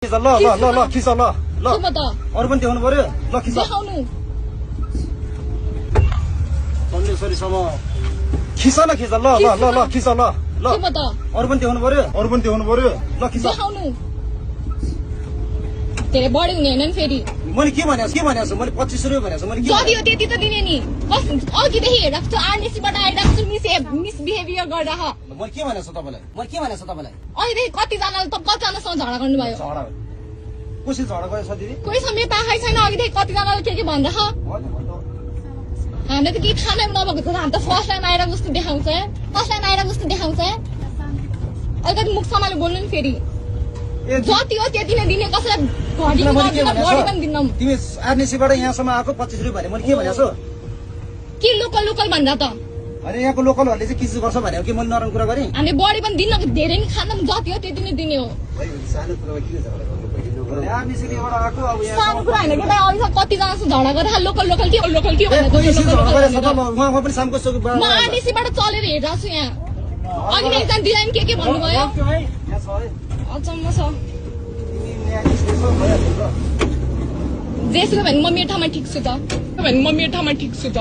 ल ल ल ल खिच ल ल अरु पनि देखाउनु पर्यो ल खिच देखाउनु सन्देशरीसम्म खिच न खिच ल ल ल ल खिच ल ल अरु पनि देखाउनु पर्यो ल खिच देखाउनु तेरे बढी हुने हैन फेरि मैले के भनेको छु मैले 25 रुपैयाँ भनेको छु मैले के जति हो त्यति त दिने नि अघिदेखि हेरेको छु आरनिसीबाट आइरहेको छु मिसबिहेभियर गर्दा मैले के भनेको छु तपाईलाई अहिलेदेखि कतिजनाले त कतिजनासँग झगडा गर्नुभयो झगडा कसरी झगडा गरे छ दिदी कोहीसँग मेरो पाखै छैन अघिदेखि कतिजनाले के भन्छ हामीले त केही थाहा नै नभएको छ हामी त फर्स्ट टाइम आइरहेको जस्तो देखाउँछ अलिकति मुख सम्हालेर बोल्नु नि फेरि जति हो त्यति नै दिने कसैलाई घडी पनि दिन्नौ तिमी आरनिसीबाट यहाँसम्म आएको 25 रुपैयाँ भने मैले के भनेको छु के लोकल भन्दा त अरे यहाँको लोकलहरूले चाहिँ किस गर्छ भनेको कि मैले नराम्रो कुरा गरेँ हामीले बढी पनि दिन्न धेरै नि खान जति हो त्यति नै दिने हो आरनिसीबाट आएको अब यहाँ सानो कुरा हैन के भाइ अहिलेसम्म कतिजनासँग झगडा गरेर लोकल के उहाँको पनि सामको म आरनिसीबाट चलेर हेरिरहेको छु यहाँ अघि एकजना दिदीले के भन्नुभयो अचम्म छ जेसुकै भने म मेरो ठाउँमा ठिक छु त